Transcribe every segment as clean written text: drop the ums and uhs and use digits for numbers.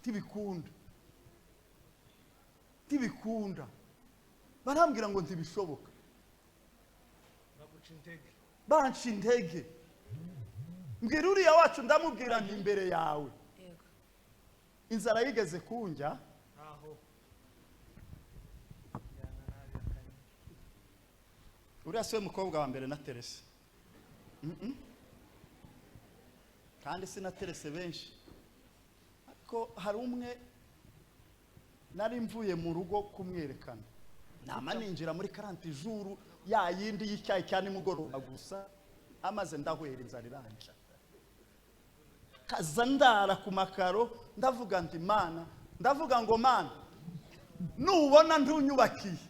Ntibikunda, ntibikunda. Barambwira ngo ntibishoboka, banca intege. Mbwira uriya wacu, ndamubwira nti: "Imbere yawe inzara yigeze kunjya." Aho. Uriya si we mukobwa wa mbere naterese. Kandi sinaterese benshi, ariko hari umwe nari mvuye mu rugo kumwerekana, nama ninjira muri 40 jours ya yindi y'icyayi cya nimugoroba gusa, amaze ndahwera, inzara iranja, kaza ndara ku makaro. Ndavuga nti: "Mana," ndavuga ngo: "Mana, nubona ntunyubakiye,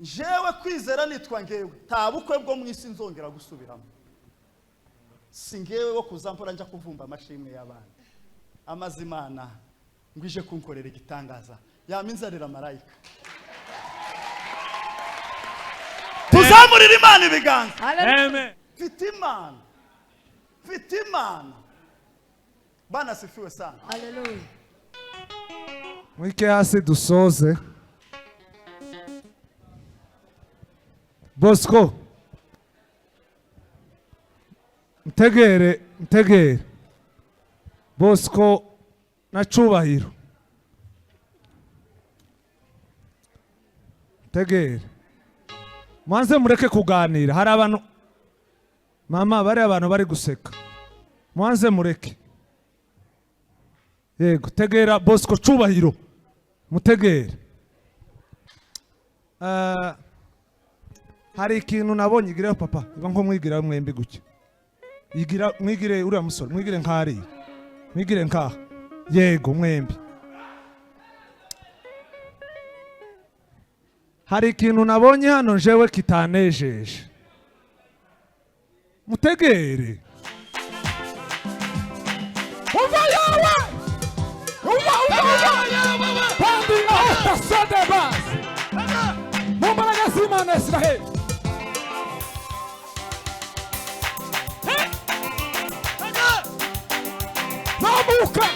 jewe Kwizera nitwa ngewe, nta bukwe bwo mu isi nzongera gusubiramo. Si ngewe wo kuza mpora njya kuvumba amashimwe y'abandi." Amaze Imana ngo ije kunkorera igitangaza, yama inzarira marayika. Tuzamurire Imana ibiganza. Amen. Mfite Imana, mfite Imana. Bwana asifiwe sana. Haleluya. Mwike hasi dusoze. Bosco, mtegere, mtegere Bosco na Cubahiro, mtegere, mwanze mureke kuganira. Hari abantu, mama, bari abantu bari guseka, mwanze mureke. Yego, tegera Bosco, Cubahiro, mutegere. Hari ikintu nabonye. Igireho papa, iba nko mwigira mwembi gutya, igira mwigire uriya musore, mwigire nk'ariya, mwigire nkaha. Yego, mwembi. Hari ikintu nabonye hano jewe kitanejeje. Mutegere. Umva yawe, umva, umva, umva kandi aho sade basi mu mbaraga z'Imana ya Israheli. Zamuka.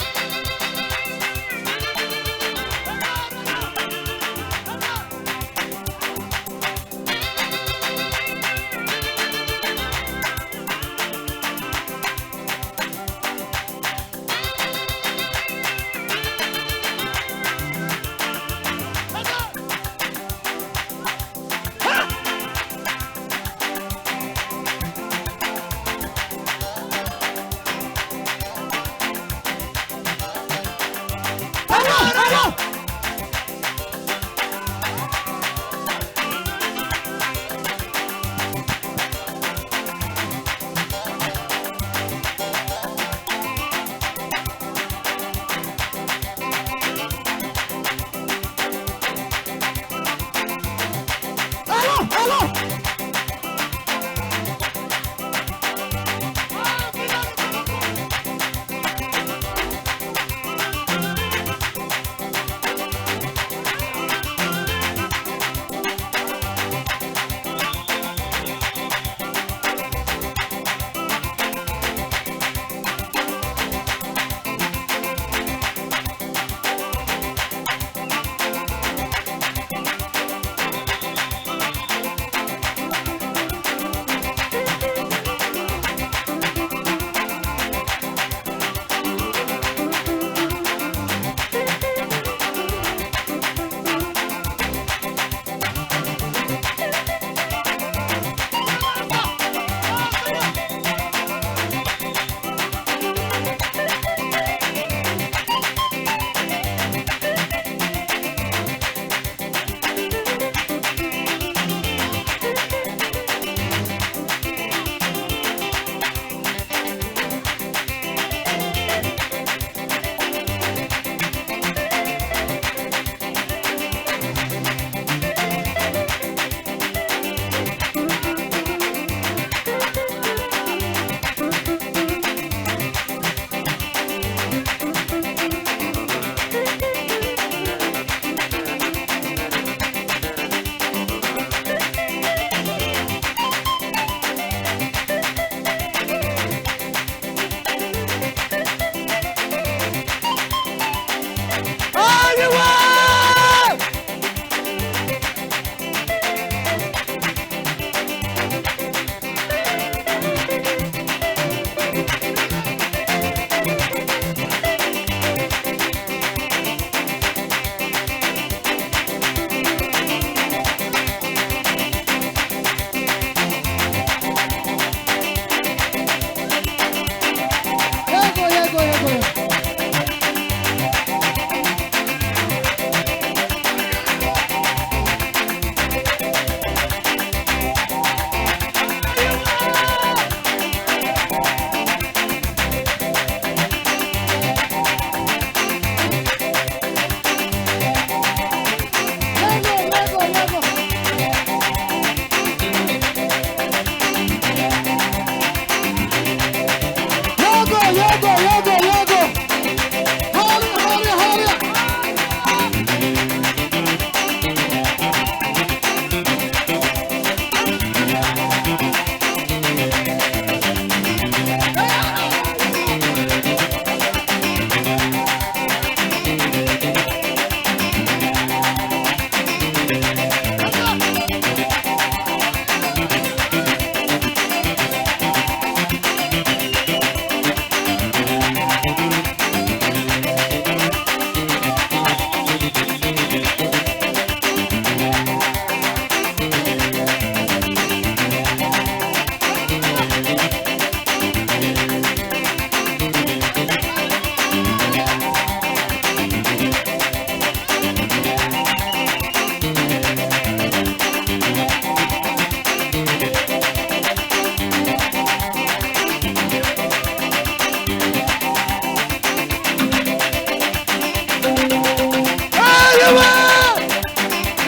Ayewe!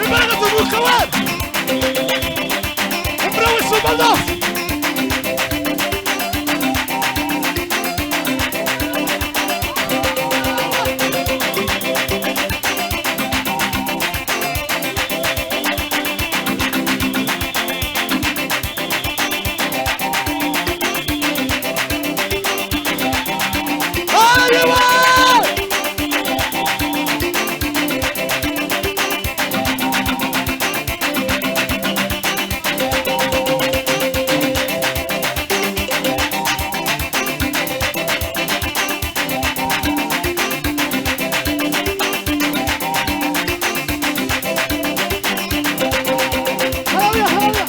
Imbaraga z'umwuka wera! Umuriro w'isumba byose! Ayewe! Haleluya, haleluya.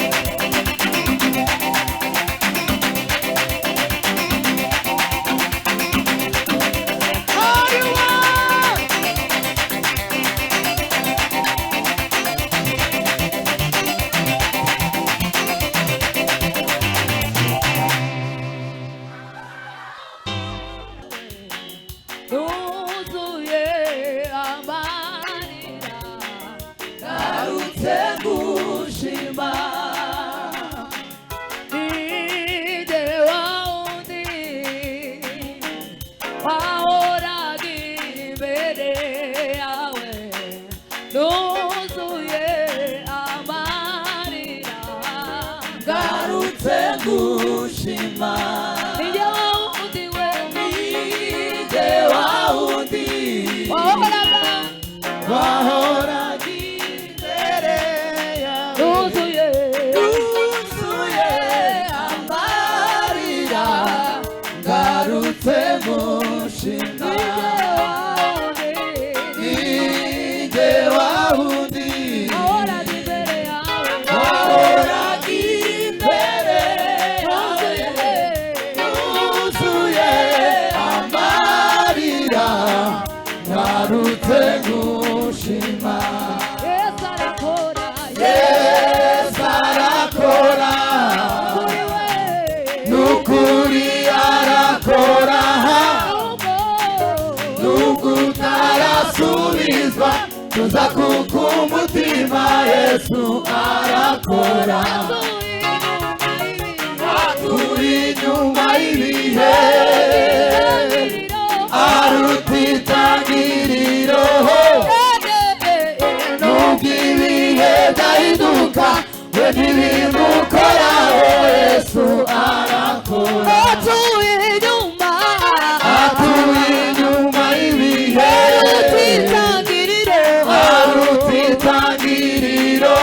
Nuzuye amarira ngarutse gushima Nige wawundi wahoraga imbere yawe nuzuye amarira ngarutse gushima Nige wawundi we nige wawundi wahoraga wahoraga imbere yawe nuzuye nuzuye amarira ngarutse gushima nige wawundi wahoraga imbere yawe nuzuye amarira ngarutse gushima Yesu arakora nukuri arakora nubwo utarasubizwa tuza kuko umutima Yesu arakora turi inyuma y'ibihe aruta itangiriro nubwo ibihe byahinduka we ntibimukoraho Yesu arakora atuye inyuma y'ibihe aruta itangiriro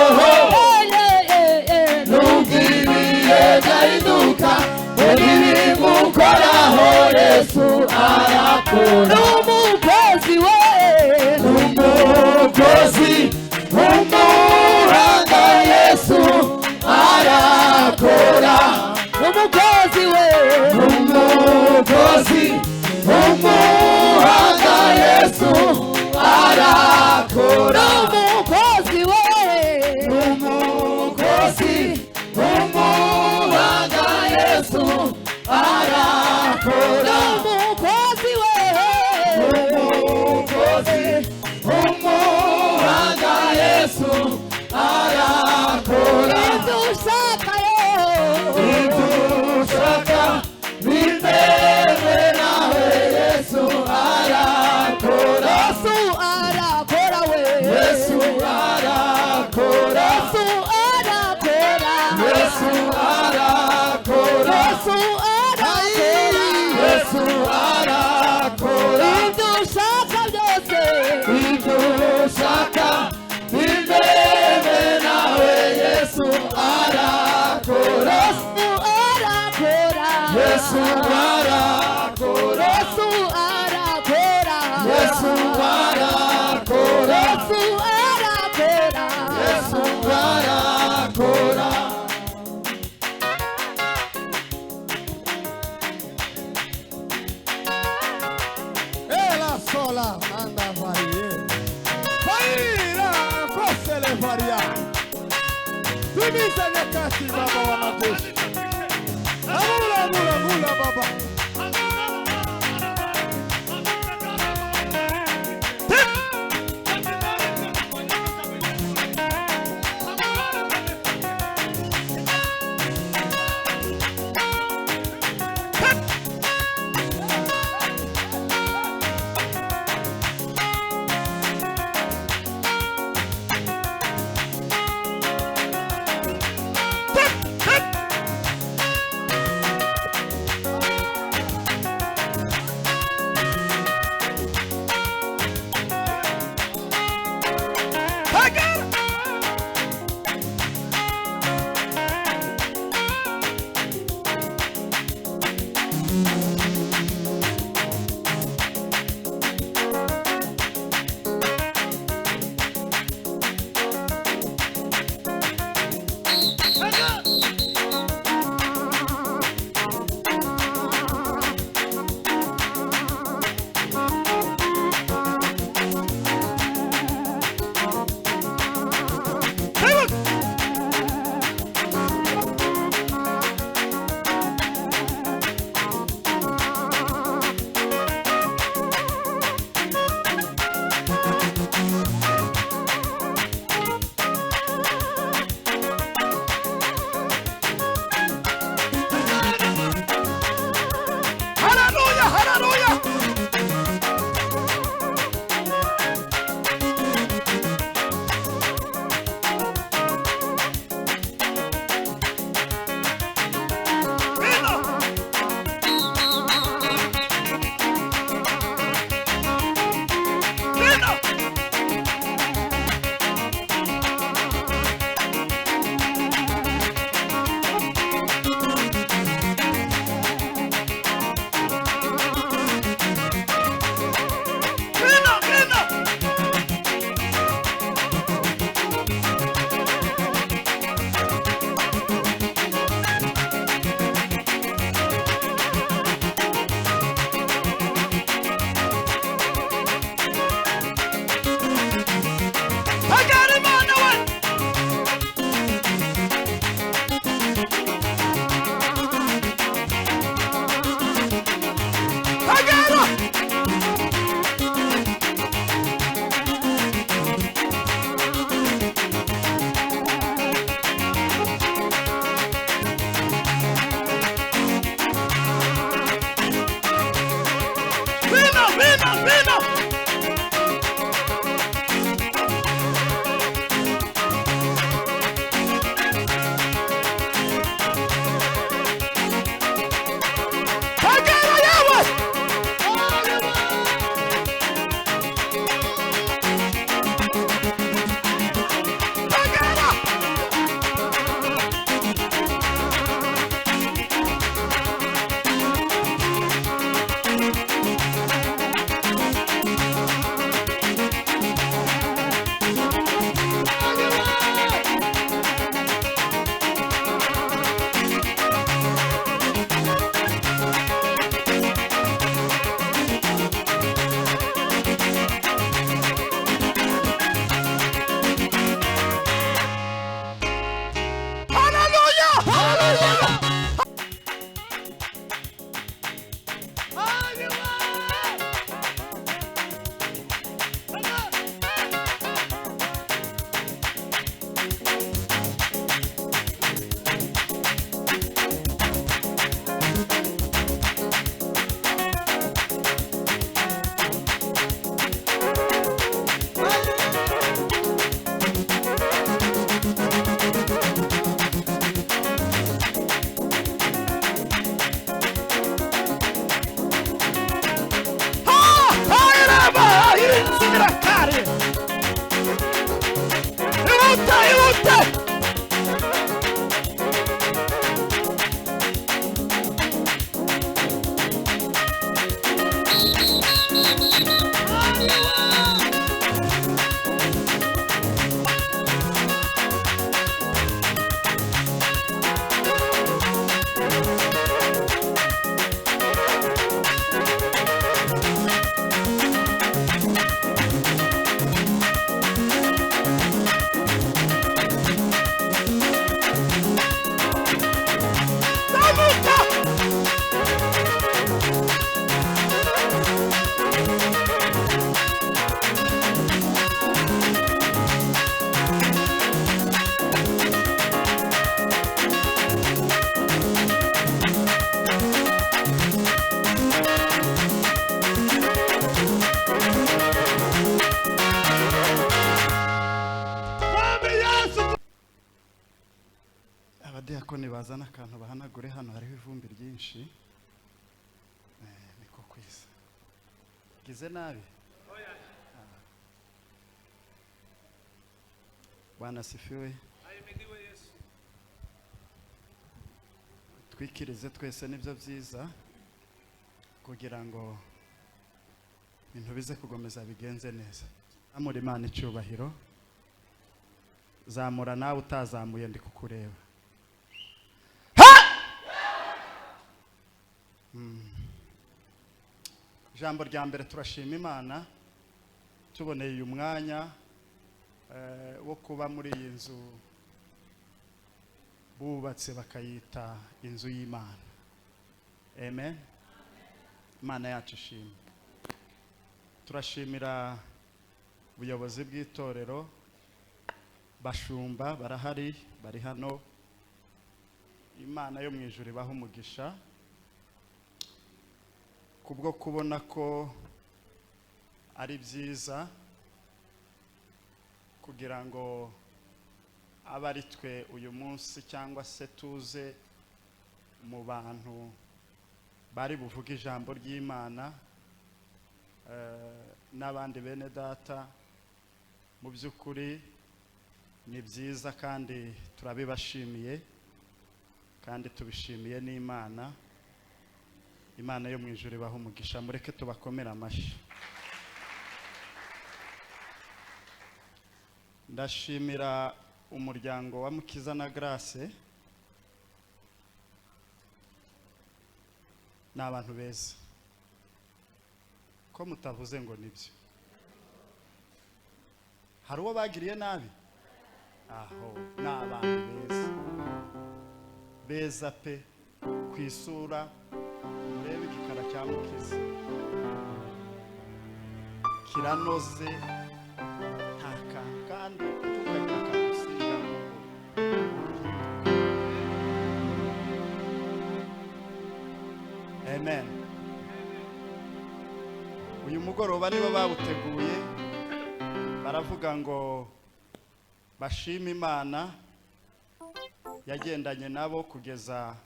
nubwo ibihe byahinduka we ntibimukoraho Yesu arakora Umukozi we umukozi umuhanga Yesu arakora umukozi we umukozi umuhanga Yesu arakora umukozi we umukozi umuhanga Yesu arakora umukozi we umukozi umuhanga Yesu arakora ibyo ushaka yo ibyo ushaka bimewe nawe Yesu arakora Yesu arakora we Yesu arakora Yesu arakora Yesu arakora Yesu arakora Yesu arakora ibyo ushaka byose ibyo ushaka bimewe nawe Yesu arakora Yesu arakora Yesu arakora Yesu arakora Yesu arakora Yesu arakora Yesu arakora Ela sola anda varie. Vaira kosele varia. Timiza nyakati baba wa majeshi. Amula mula mula baba. Abadiyakoni bazana akantu bahanagure, hano hariho ivumbi ryinshi. Niko kwiza gize nabi. Bwana asifiwe. Twikirize twese, nibyo byiza kugira ngo ibintu bize kugomeza bigenze neza. Amura Imana icyubahiro. Zamura nawe utazamuye, ndi kukureba. Ha! Ijambo rya mbere, turashima Imana tuboneye uyu mwanya wo kuba muri iyi nzu bubatse bakayita inzu y'Imana. Amen. Imana yacu ishimwe. Turashimira ubuyobozi bw'itorero, bashumba barahari, bari hano. Imana yo mu ijuru ibaha umugisha kubwo kubona ko ari byiza kugira ngo abe ari twe uyu munsi, cyangwa se tuze mu bantu bari buvuge ijambo ry'Imana n'abandi bene data. Mu by'ukuri ni byiza kandi turabibashimiye, kandi tubishimiye n'Imana. Imana yo mu ijuru ibaha umugisha. Mureke tubakomere amashyi. Ndashimira umuryango wa Mukiza na Grace, ni abantu beza. Ko mutavuze ngo nibyo? Hari uwo bagiriye nabi? Aho ni abantu beza, beza pe. Ku isura murebe igikara cya Mukiza kiranoze, nta kantu, kandi tukagira akantu usiga ngo amen. Uyu mugoroba nibo bawuteguye, baravuga ngo bashime Imana yagendanye nabo kugeza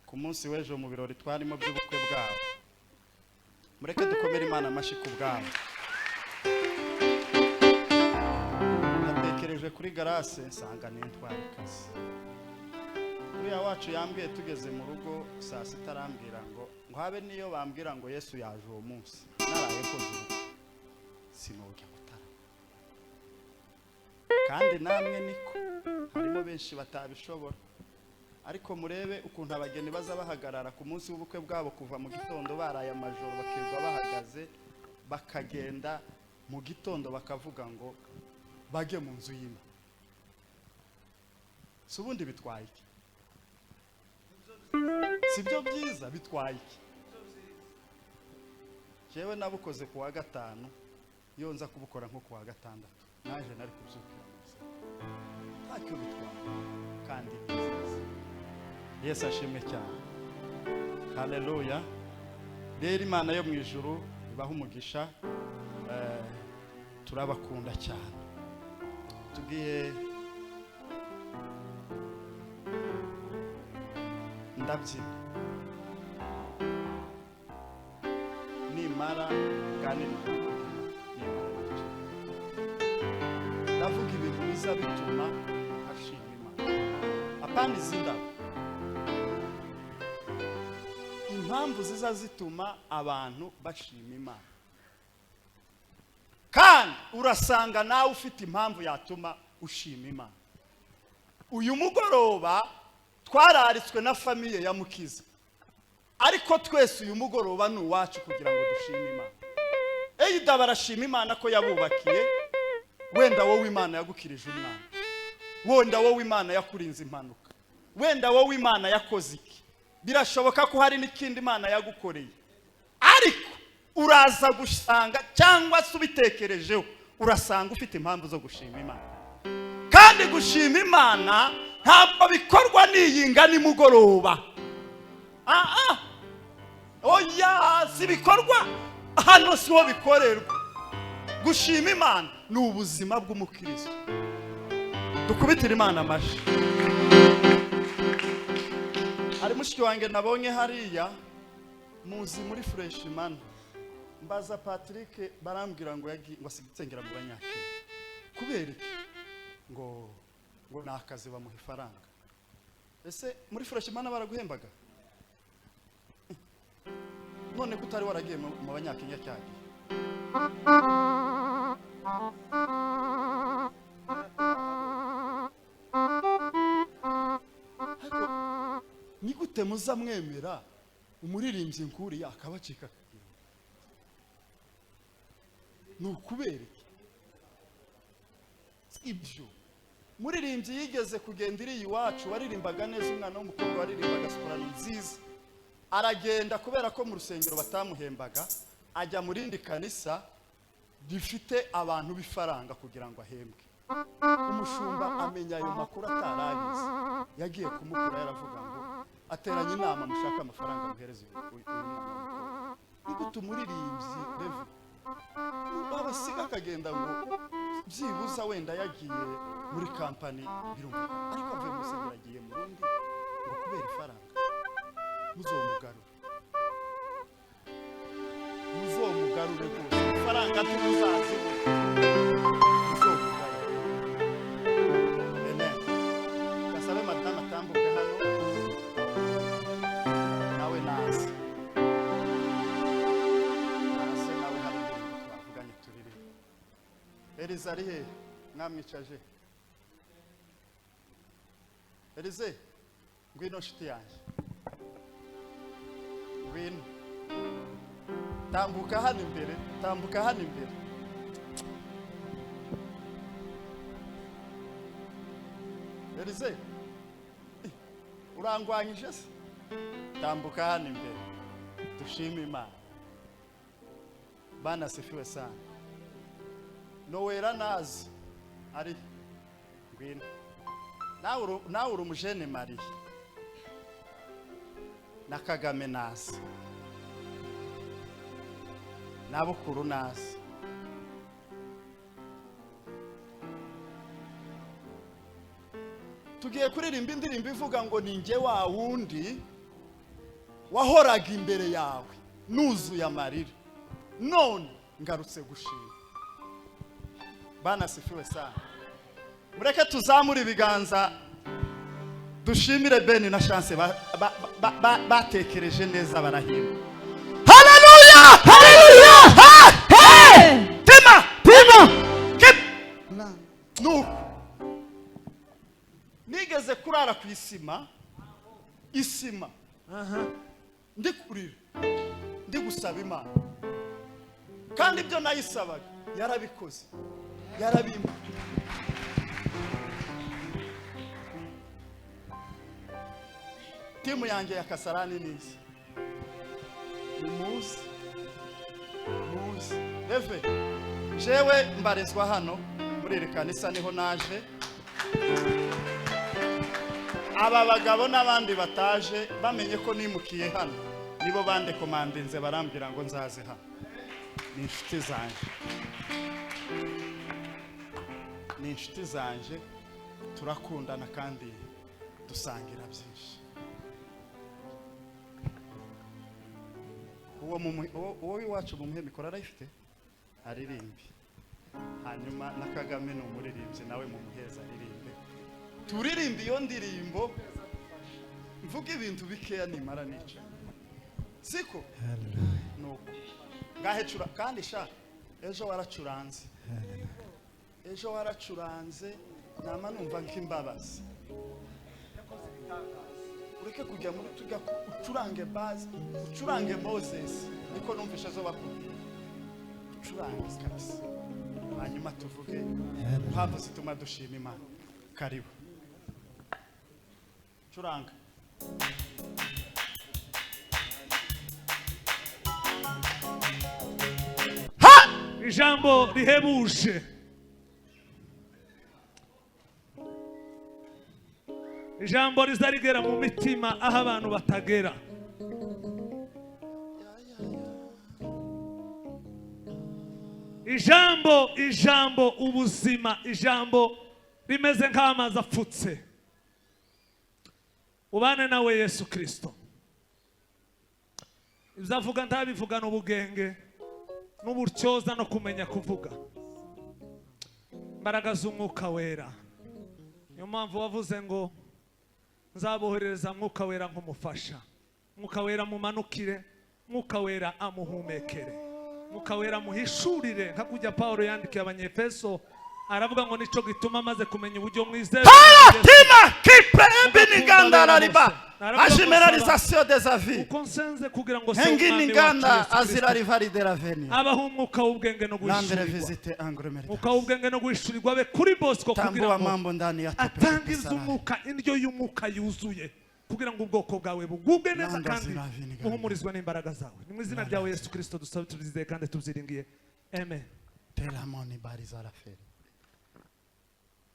ku munsi w'ejo mu birori twarimo by'ubukwe bwabo. Mureke dukomere Imana amashyi ku bwabo. Natekereje kuri Grace nsanga ni intwarikazi. Uriya wacu yambwiye tugeze mu rugo saa sita, arambwira ngo habe niyo bambwira ngo Yesu yaje uwo munsi naraye koze ubukwe sinojya gutarama. Kandi namwe niko harimo benshi batabishobora, ariko murebe ukuntu abageni baza bahagarara ku munsi w'ubukwe bwabo kuva mu gitondo, baraye amajoro bakirirwa bahagaze, bakagenda mu gitondo bakavuga ngo bage mu nzu y'Imana. Si ubundi bitwaye iki? Si byo byiza? Bitwaye iki? Jewe nabukoze ku wa gatanu, iyo nza kubukora nko ku wa gatandatu naje nari kubyukira mu buzima. Ntacyo bitwaye kandi ni byiza. Yesu ashimwe cyane. Haleluya. Rero Imana yo mu ijuru ibaha umugisha. Turabakunda cyane. Tugiye ndabyina, nimara nganira ijambo ry'Imana, nimara nicara ndavuga ibintu biza bituma ashima Imana, apana izi ndabo, impamvu ziza zituma abantu bashima Imana. Kandi urasanga nawe ufite impamvu yatuma ushima Imana. Uyu mugoroba twararitswe na famille ya Mukiza, ariko twese uyu mugoroba ni uwacu kugira ngo dushime Imana. Eyida barashima Imana ko yabubakiye, wenda wowe Imana yagukirije umwana, wenda wowe Imana yakurinze impanuka, wenda wowe Imana yakoze iki. Birashoboka ko hari n'ikindi Imana yagukoreye, ariko uraza gusanga cyangwa se ubitekerejeho urasanga ufite impamvu zo gushima Imana. Kandi gushima Imana ntabwo bikorwa n'iyinga nimugoroba. Oya, si bikorwa hano, siho bikorerwa. Gushima Imana ni ubuzima bw'umukristo. Dukubitire Imana amashyi. Hari mushiki wanjye nabonye hariya muzi muri freshman, mbaza Patrick, barambwira ngo yagiye ngo asigaye mu Banyakenya. Kubera iki? Ngo ni akazi, bamuha ifaranga. Ese muri freshman baraguhembaga? None ko utari waragiye mu Banyakenya cyagiye? Ariko ni gute muza mwemera umuririmbyi nkuriya akabacika akagenda? Ni ukubera iki ibyo? Muririmbyi yigeze kugenda iriya iwacu, waririmbaga neza, umwana w'umukobwa waririmbaga soprano nziza, aragenda kubera ko mu rusengero batamuhembaga, ajya mu rindi kanisa rifite abantu b'ifaranga kugira ngo ahembwe. Umushumba amenya ayo makuru atarabizi, yagiye kumukura, yaravuga ngo ateranye inama, mushaka amafaranga muhereze uyu mwana w'umukobwa. Ni gute umuririmbyi rev babasiga akagenda ngo byibuza wenda yagiye muri kampani birumvikana, ariko avuye mu rusengero agiye mu rundi ngo kubera ifaranga? Muzomugarure, muzomugarure rwose, ifaranga ntimuzazibona, muzomugarure. Amen. Gasabe madamu atambuke hano, nawe naze, naze nawe. Hari indirimbo twavuganye turirimba. Eliza ari hehe? Mwamwicaje? Elize, ngwino nshuti yanjye, ngwino, tambuka hano imbere, tambuka hano imbere. Elize, urangwanyije se? Tambuka hano imbere, dushime Imana. Bana sifiwe sana. Nowera nazi ari, ngwino nawe, uri umujene mariye. Na Kagame nazi, na Bukuru nazi. Tugiye kuririmba indirimbo ivuga ngo ni njye wa wundi wahoraga imbere yawe nuzuye amarira, none ngarutse gushima. Bana sifiwe sana. Mureke tuzamure ibiganza, dushimire Beni na Chance batekereje neza, barahimba. Haleluya, haleluya! Tema Tema. Kip. Nuko nigeze kurara ku isima, isima, ndi kurira, ndi gusaba Imana, kandi ibyo nayisabaga yarabikoze, yarabimpa. Timu yanjye ya Kasarani nizi, nimuzi, muzi reve. Jewe mbarizwa hano muri iri kanisa, niho naje. Aba bagabo n'abandi bataje bamenye ko nimukiye hano, nibo bandekomandinze, barambwira ngo nzaze hano. Ni inshuti zanjye, ni inshuti zanjye, turakundana kandi dusangira byinshi. Uwo w'iwacu mumuhe mikoro, arayifite, aririmbe. Hanyuma na Kagame ni umuririmbyi, nawe mumuheza aririmbe. Turirimbe iyo ndirimbo, mvuga ibintu bikeya, nimara nica siko nuko ngahe cura. Kandi sha, ejo waracuranze, ejo waracuranze, nama numva nk'imbabazi. Ureke kujya muri tujya, ucurange bazi, ucurange Moses, niko numvishe zo bakubwira, ucurange kabisa, hanyuma tuvuge impamvu zituma dushima Imana. Karibu, curanga. Ijambo rihebuje, ijambo riza rigera mu mitima aho abantu batagera. Ijambo, ijambo ubuzima, ijambo rimeze nk'amazi apfutse. Ubane nawe Yesu Kristo. Ibyo avuga ntabivugana ubugenge n'uburyoza no kumenya kuvuga. Imbaraga z'umwuka wera. Niyo mpamvu wavuze ngo nzaboherereza mwuka wera nk'umufasha. Mwuka wera mumanukire, mwuka wera amuhumekere, mwuka wera muhishurire, nka kujya Paulo yandikiye Abanyefeso aravuga ngo nico gituma amaze kumenya uburyo mwizera Tima kipre ebiniganda ajimeralization des avis uko nsenze kugira ngo se umwami wacu enginiganda Yesu Kristo azira rivalide la venia abaho umwuka w'ubwenge no landre guhishurirwa, visite angre umwuka w'ubwenge no guhishurirwa abe kuri Bosco kugira tambua ngo mambo ndani ya atangiza umwuka, indyo y'umwuka yuzuye, kugira ngo ubwoko bwawe bugubwe neza Nanda kandi ziravinigana. buhumurizwe n'imbaraga zawe. Ni mu izina ryawe Yesu Kristo dusabe tubyizeye kandi tubyiringiye, amen. Telamoni bariza la feri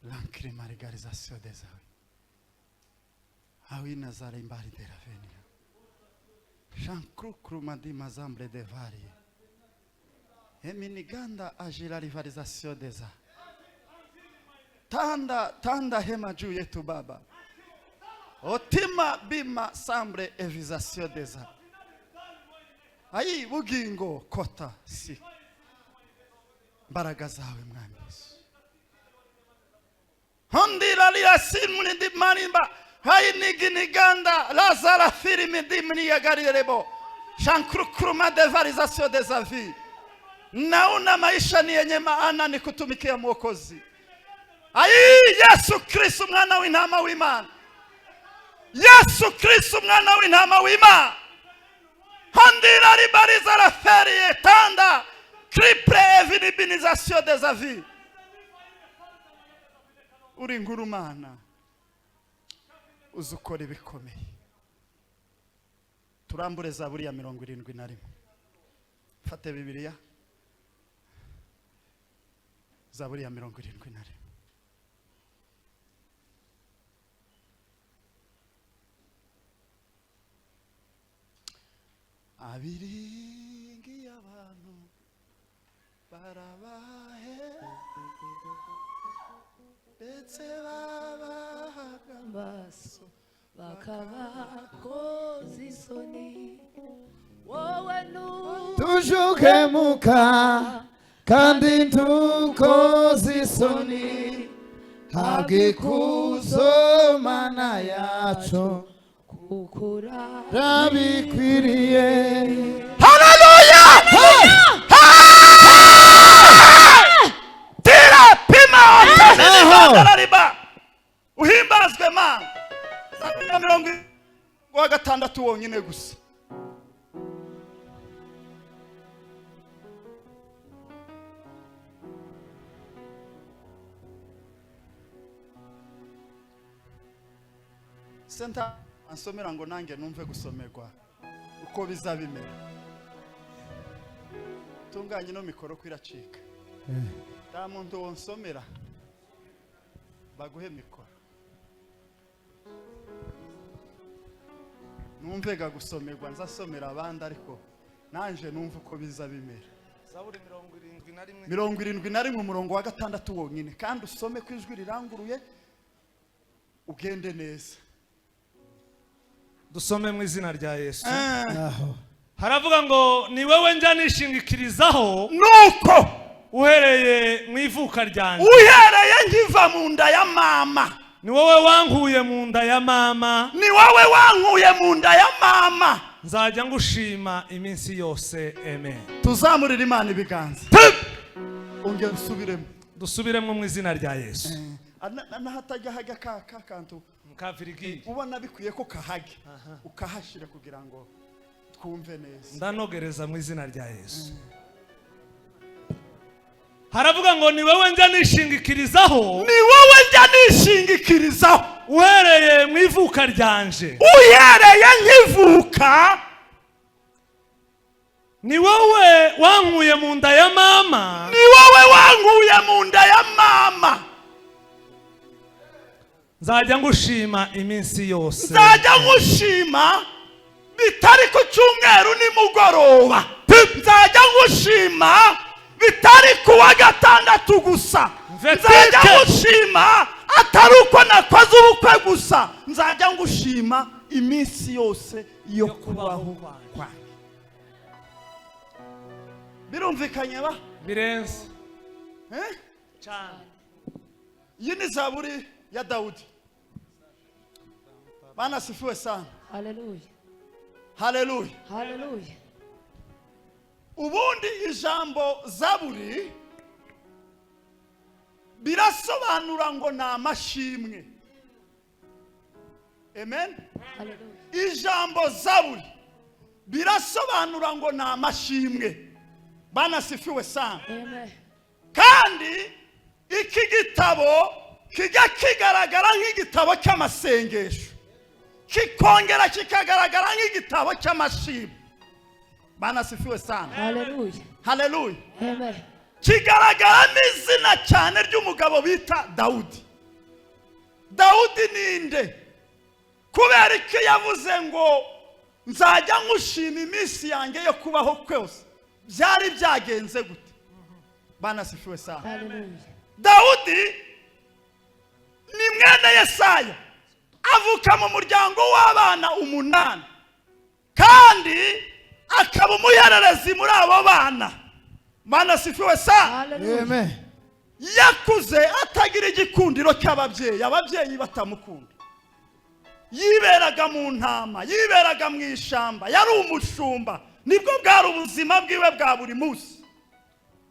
l'ancrimarigalization des avis awina zara imbari de la venia shankrukruma di mazambre de varie eminiganda agila rivalization des a tanda tanda hema juu yetu Baba otima bima sambre evisation des a ayi bugingo kota si mbaraga zawe mwami Yesu hondira lirasimuni marimba hainiginiganda lazara firimi dimniyagalirebo shankurukuruma devarization des avis naona maisha ni yenye maana ni kutumikia Mwokozi ayi Yesu Kristo mwana w'intama w'Imana, Yesu Kristo mwana w'intama w'Imana, hondira ribariza la ferie tanda triple evinibinization des avis uri nkurumana uzi ukora ibikomeye. Turambure Zaburi ya 71. Fate Bibiliya, Zaburi ya 71. Abiringiye abantu barabahe ndetse babahaga Amaso bakabakoza isoni wowe Tujukemuka kandi ntukoze isoni, habwa ikuzo Mana yacu nukura rabikwiriye. Haleluya! Tira pima otaniriba uhimbazwe Mana. Zaburi ya 76 wonyine gusa. Senta ansomera ngo nanjye numve gusomerwa uko bizabimera. Tunganye no mikoro kwiracika. Nta muntu wonsomera baguhe mikoro. Numvega gusomerwa nzasomera abandi ariko nanje numva uko biza bimera. Zaburi 71 71 umurongo wa 6 wonyine, kandi usome ku ijwi riranguruye ugende neza. Dusome mu izina rya Yesu. Aho Haravuga ngo ni wewe njya nishingikirizaho Nuko uhereye mu ivuka ryanjye, uhereye nkiva mu nda ya mama, ni wowe wankuye mu nda ya mama, ni wowe wankuye mu nda ya mama, nzajya ngushima iminsi yose, amen. Tuzamurira Imana ibiganza. Ongera usubiremo. Dusubiremo mu izina rya Yesu. N'ahatajya hajya ka kantu Mukavirigiri ubona bikwiye ko kahajya ukahashyira kugira ngo twumve neza. Ndanogereza mu izina rya Yesu. Haravuga ngo ni wewe njya nishingikirizaho, Ni wowe njya nishingikirizaho uhereye mu ivuka ryanje, uhereye nkivuka, ni wowe wankuye mu nda ya mama, ni wowe wankuye mu nda ya mama, nzajya ngushima iminsi yose, nzajya ngushima bitari ku cyumweru nimugoroba, nzajya ngushima bitari ku wa gatandatu gusa, nzajya ngushima Atari uko nakoze ubukwe gusa, nzajya ngushima iminsi yose yo kubaho kwanjye. Birumvikanye ba? Birenze. Eh? Cyane. Iyi ni zaburi ya Dawudi. Bwana asifiwe sana. Haleluya. Haleluya. Haleluya. Ubundi ijambo zaburi birasobanura ngo ni amashimwe. Amen. Haleluya. Ijambo zaburi birasobanura ngo ni amashimwe. Bwana asifiwe sana. Amen. Kandi iki gitabo kijya kigaragara nk'igitabo cy'amasengesho, kikongera kikagaragara nk'igitabo cy'amashimwe. Bwana asifiwe sana. Haleluya. Haleluya. Amen. Kigaragaramo izina cyane ry'umugabo bita Dawudi. Dawudi ninde? Kubera iki yavuze ngo nzajya nkushima iminsi yanjye yo kubaho kwose? Byari byagenze gute? Bwana asifiwe sana. Haleluya. Dawudi ni mwene Yesaya, avuka mu muryango w'abana 8, kandi akaba umuhererezi muri abo bana. Bwana asifiwe sana. Haleluya. Amen. Yakuze atagira igikundiro cy'ababyeyi, ababyeyi batamukunda. Yiberaga mu ntama, yiberaga mu ishamba, yari umushumba, nibwo bwari ubuzima bwiwe bwa buri munsi.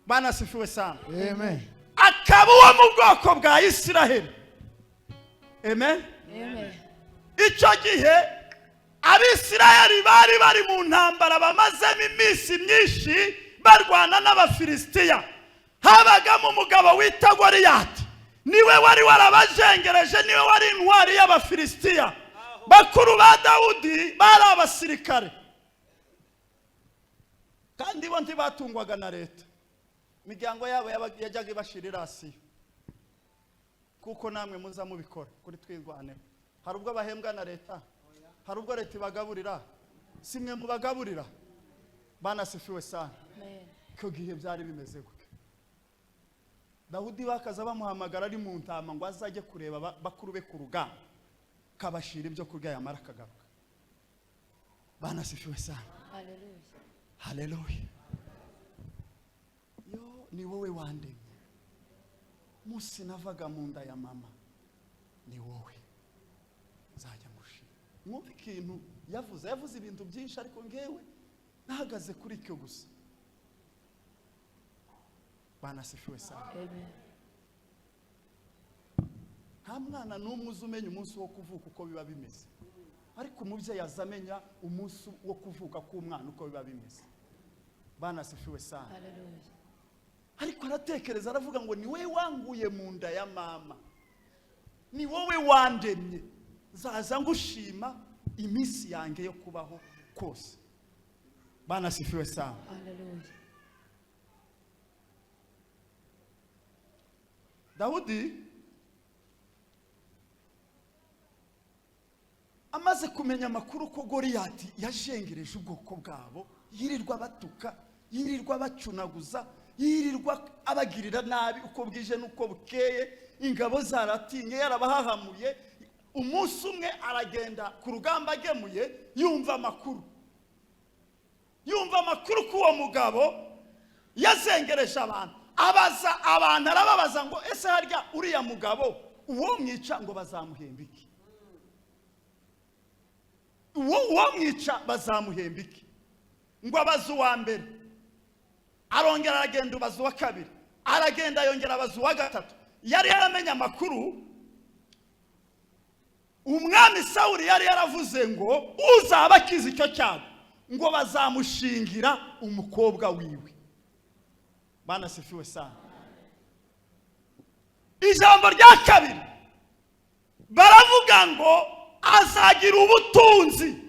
Bwana asifiwe sana. Amen. Akaba uwo mu bwoko bwa Isiraheli. Amen. Amen. Icyo gihe Abisiraheli bari bari mu ntambara, bamazemo iminsi myinshi barwana n'Abafilisitiya. Habagamo umugabo wita Goliyati, niwe wari warabajengereje, niwe wari intwari y'Abafilisitiya. Bakuru ba Dawudi bari abasirikare, kandi bo ntibatungwaga na leta. Imiryango yabo yajyaga ibashira irasiyo, kuko namwe muza mubikora kuri Twirwaneho. Hari ubwo bahembwa na leta, hari ubwo leta ibagaburira, si mwe mubagaburira. Bwana asifiwe sana. Amen. Icyo gihe byari bimeze gutyo. Dawudi bakaza bamuhamagara ari mu ntama ngo azajye kureba bakuru be ku rugamba, kabashira ibyo kurya, yamara akagaruka. Bwana asifiwe sana. Haleluya. Haleluya. Yo, ni wowe wandemye, munsi navaga mu nda ya mama, ni wowe nzajya ngushima. Mwumve ikintu yavuze, yavuze ibintu byinshi, ariko ngewe nahagaze kuri icyo gusa. Bwana asifiwe sana. Amen. Nta mwana n'umwe uzi umenya umunsi wo kuvuka uko biba bimeze, ariko umubyeyi aza amenya umunsi wo kuvuka k'umwana uko biba bimeze. Bwana asifiwe sana. Haleluya. Ariko aratekereza, aravuga ngo ni wowe wanguye mu nda ya mama, ni wowe wandemye, nzaza ngushima iminsi yanjye yo kubaho kose. Bwana asifiwe sana. Haleluya. Dawudi amaze kumenya amakuru ko Goliyati yajengereje ubwoko bwabo, yirirwa batuka, yirirwa bacunaguza, yirirwa abagirira nabi uko bwije n'uko bukeye, ingabo zaratinye, yarabahahamuye. Umunsi umwe aragenda ku rugamba agemuye, yumva amakuru, yumva amakuru ko uwo mugabo yazengereje abantu. Abaza abantu, arababaza ngo ese harya uriya mugabo uwo mwica ngo bazamuhemba iki? Uwo mwica bazamuhemba iki? Ngo abaze uwa mbere, arongera aragenda ubaza uwa kabiri, aragenda yongera abaza uwa gatatu. Yari yaramenye amakuru, umwami Sawuli yari yaravuze ngo uzaba akize icyo cyago ngo bazamushingira umukobwa wiwe. Bwana asifiwe sana. Ijambo rya kabiri baravuga ngo azagira ubutunzi.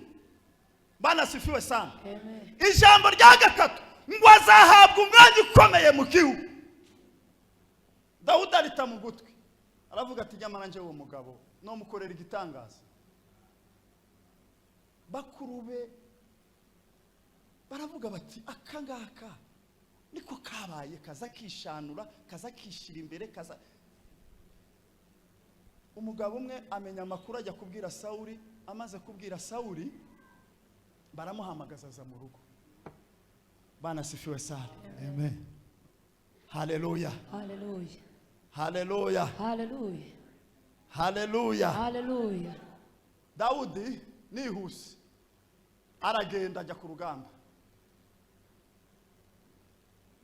Bwana asifiwe sana. Amen. Ijambo rya gatatu ngo azahabwa umwanya ukomeye mu gihugu. Dawudi arita mu gutwi, aravuga ati nyamara njye uwo mugabo nomukorera igitangaza. Bakuru be baravuga bati aka ngaka niko kabaye, kaza kishanura, kaza kishira imbere, kaza. Umugabo umwe amenya amakuru, ajya kubwira Sawuli. Amaze kubwira Sawuli, baramuhamagaza, aza mu rugo. Bwana asifiwe sana. Amen. Haleluya. Hallelujah. Haleluya. Hallelujah. Haleluya. Hallelujah. Dawudi nihuse aragenda, ajya ku rugamba.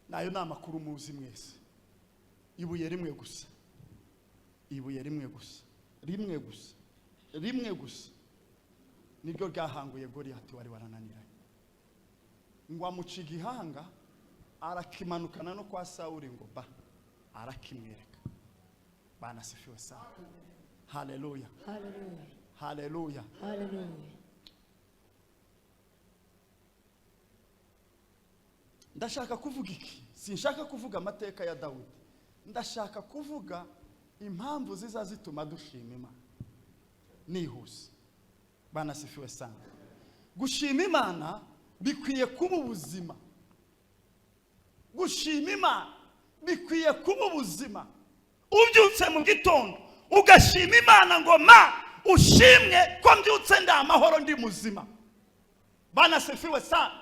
Nayo ni amakuru muzi mwese. Ibuye rimwe gusa, ibuye rimwe gusa, rimwe gusa, rimwe gusa, niryo ryahanguye Goliyati wari warananiranye, ngo amuca igihanga, arakimanukana no kwa Sawuli, ngo ba arakimwereka. Bwana asifiwe sana. Haleluya. Hallelujah. Haleluya. Hallelujah. Ndashaka kuvuga iki? Sinshaka kuvuga amateka ya Dawudi, ndashaka kuvuga impamvu ziza zituma dushima Imana. Nihuse. Bwana asifiwe sana. Gushima Imana bikwiye kuba ubuzima. Gushima Imana bikwiye kuba ubuzima. Ubyutse mu gitondo ugashima Imana ngo: "Ma ushimwe ko mbyutse ndi amahoro, ndi muzima." Bwana asifiwe sana.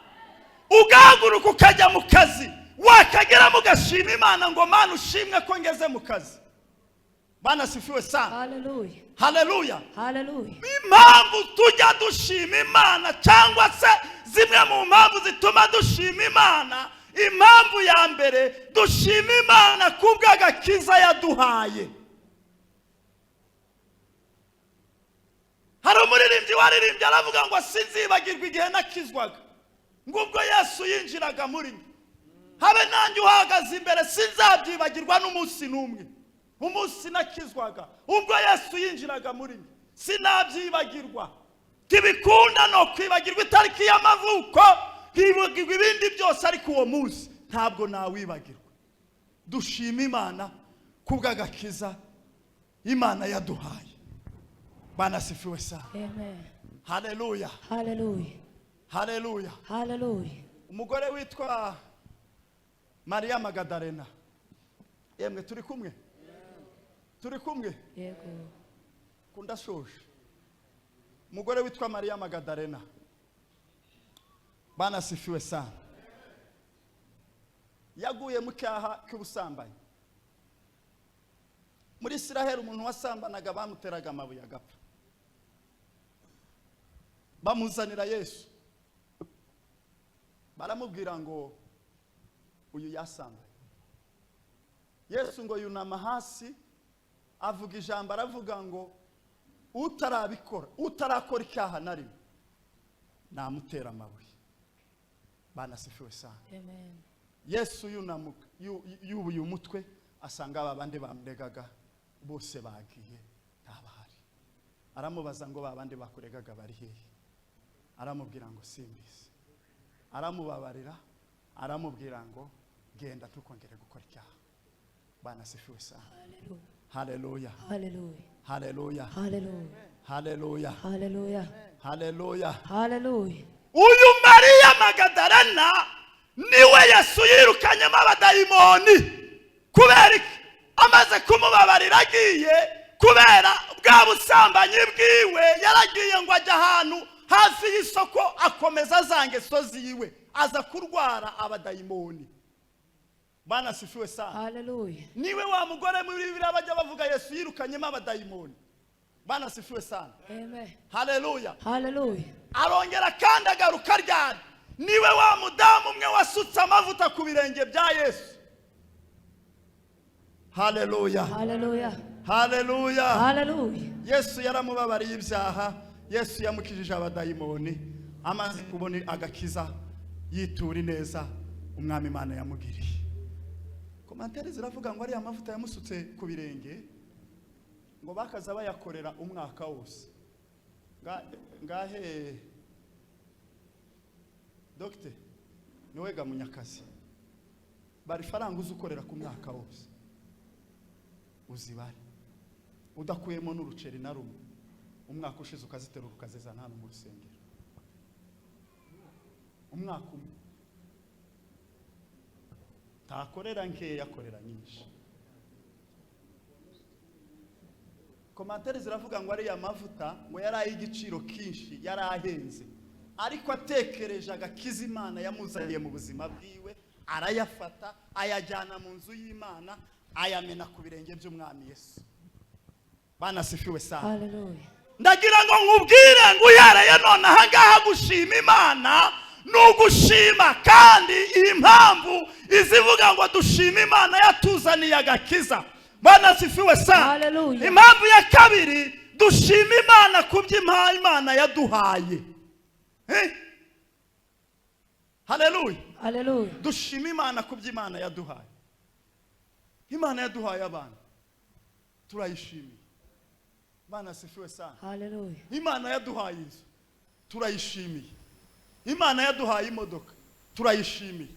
Ugahaguruka ukajya mu kazi, wakageramo ugashima Imana ngo: "Mana ushimwe ko ngeze mu kazi." Bwana asifiwe sana. Hallelujah. Haleluya. Hallelujah. Impamvu tujya dushima Imana, cyangwa se zimwe mu mpamvu zituma dushima Imana: impamvu ya mbere, dushima Imana kubw'agakiza yaduhaye. Hari umuririmbyi waririmbye aravuga ngo: "Sinzibagirwa igihe nakizwaga, ngo ubwo Yesu yinjiraga muri njye. Habe nanjye uhagaze imbere sinzabyibagirwa n'umunsi n'umwe. Umunsi nakizwaga, ubwo Yesu yinjiraga muri njye, sinabyibagirwa. Ntibikunda no kwibagirwa itariki y'amavuko, nkibagirwa ibindi byose, ariko uwo munsi ntabwo nawibagirwa." Dushima Imana kubw'agakiza Imana yaduhaye. Bwana asifiwe sana. Amen. Haleluya. Hallelujah. Haleluya. Hallelujah. Umugore witwa Mariya Magadarena. Yemwe, turi kumwe, turi kumwe? Yego. Kundashoje. Umugore witwa Mariya Magadarena, bwana asifiwe sana, yaguye mu cyaha cy'ubusambanyi. Muri Isiraheli umuntu wasambanaga bamuteraga amabuye agapfa. Bamuzanira Yesu, baramubwira ngo: "Uyu yasambanye." Yesu ngo yunama hasi, avuga ijambo, aravuga ngo: "Utarabikora, utarakora icyaha na rimwe, namutera amabuye." Bwana asifiwe sana. Amen. Yesu yunamuka, yubuye umutwe, asanga aba bandi bamuregaga bose bagiye, ntabahari. Aramubaza ngo: "Ba bandi bakuregaga bari hehe?" Aramubwira ngo: "Simbizi." Aramubabarira, aramubwira ngo: "Genda, ntukongere gukora icyaha." Bwana asifiwe sana. Hallelujah. Haleluya. Hallelujah. Haleluya. Hallelujah. Haleluya. Hallelujah. Haleluya. Hallelujah. Uyu Mariya Magadarena niwe Yesu yirukanyemo abadayimoni. Kubera iki? Amaze kumubabarira agiye, kubera bwa busambanyi bwiwe, yaragiye ngo ajya ahantu hafi y'isoko, akomeza za ngeso ziwe, aza kurwara abadayimoni. Bwana asifiwe sana. Hallelujah. Niwe wa mugore muri Bibiliya bajya bavuga Yesu yirukanyemo abadayimoni. Bwana asifiwe sana. Amen. Haleluya. Hallelujah. Arongera kandi agaruka ryari? Niwe wa mudamu umwe wasutse amavuta ku birenge bya Yesu. Haleluya. Hallelujah. Haleluya. Hallelujah. Yesu yaramubabariye ibyaha, Yesu yamukijije abadayimoni. Amaze kubona agakiza, yitura ineza Umwami Imana yamugiriye. Commentaires ziravuga ngo ariya mavuta yamusutse ku birenge, ngo bakaza bayakorera umwaka wose. Ngahe dogite niwe ga munyakazi, bari faranga uzi ukorera ku mwaka wose, uzibare udakuyemo n'uruceri na rumwe, umwaka ushize ukaziterura ukazizana hano mu rusengero, umwaka umwe. Ntakorera nkeya, akorera nyinshi. Commentaires ziravuga ngo ariya mavuta ngo yari ay'igiciro kinshi, yari ahenze, ariko atekereje agakiza Imana yamuzaniye mu buzima bwiwe, arayafata ayajyana mu nzu y'Imana, ayamena ku birenge by'Umwami Yesu. Bwana asifiwe sana. Hallelujah. Ndagira ngo nkubwire ngo uhereye none ahangaha, gushima Imana ni ugushima. Kandi iyi mpamvu izivuga ngo dushima Imana yatuzaniye agakiza. Bwana asifiwe sana. Hallelujah. Impamvu ya kabiri, dushima Imana ku byo Imana yaduhaye. Eh? Haleluya. Hallelujah. Dushima Imana ku byo Imana yaduhaye. Imana yaduhaye abana, turayishimiye. Bwana asifiwe sana. Hallelujah. Imana yaduhaye inzu, turayishimiye. Imana yaduhaye imodoka, turayishimiye.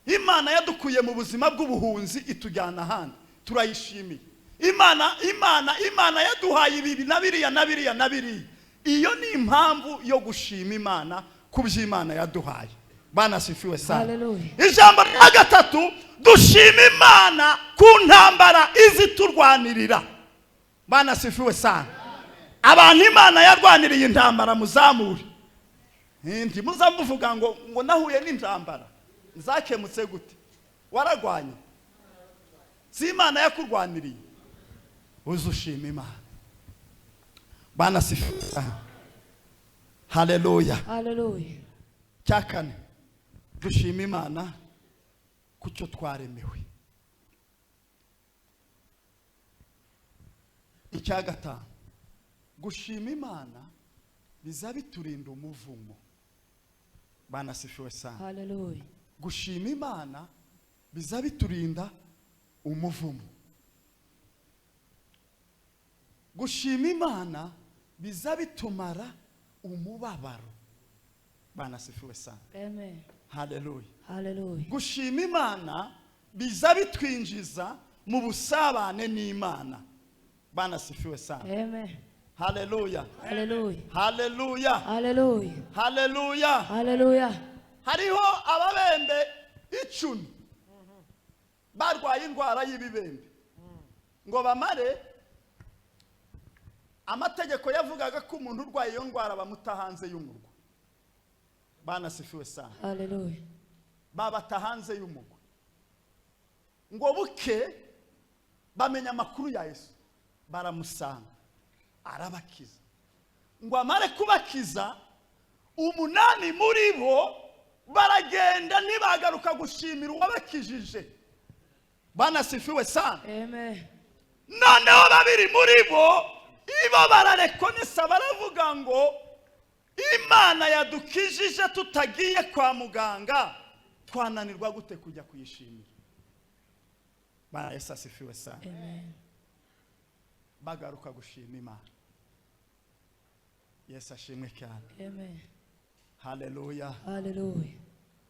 Imana yadukuye mu buzima bw'ubuhunzi itujyana ahandi, turayishimiye. Imana, Imana, Imana yaduhaye ibi na biriya na biriya na biriya. Iyo ni impamvu yo gushima Imana ku byo Imana yaduhaye. Bwana asifiwe sana. Hallelujah. Ijambo rya gatatu, dushima Imana ku ntambara izi turwanirira. Bwana asifiwe sana. Abantu Imana yarwaniriye intambara, muzamure. Ntimuza muvuga ngo nahuye n'intambara, zakemutse gute? Wararwanye, si Imana yakurwaniriye? Uze ushima Imana. Bwana asifiwe sana. Haleluya. Hallelujah. Cya kane, dushima Imana ku cyo twaremewe. Icya gatanu, gushima Imana biza biturinda umuvumo. Bwana asifiwe sana. Hallelujah. Gushima Imana biza biturinda umuvumo. Gushima Imana biza bitumara umubabaro. Bwana asifiwe sana. Amen. Haleluya. Hallelujah. Gushima Imana biza bitwinjiza mu busabane n'Imana. Bwana asifiwe sana. Amen. Haleluya. Hallelujah. Haleluya. Hallelujah. Haleluya. Hallelujah. Hariho ababembe 10 barwaye indwara y'ibibembe. Ngo bamare, amategeko yavugaga ko umuntu urwaye iyo ndwara bamuta hanze y'umurwa. Bwana asifiwe sana. Hallelujah. Babata hanze y'umurwa. Ngo buke bamenya amakuru ya Yesu, baramusanga, arabakiza. Ngo amare kubakiza, 8 muri bo baragenda ntibagaruka gushimira uwabakijije. Bwana asifiwe sana. Amen. Noneho 2 muri bo ibo bararekonesa, baravuga ngo Imana yadukijije tutagiye kwa muganga, twananirwa gute kujya kuyishimira? Bwana Yesu asifiwe sana. Amen. Bagaruka gushima Imana. Yesu ashimwe cyane. Amen. Haleluya. Hallelujah.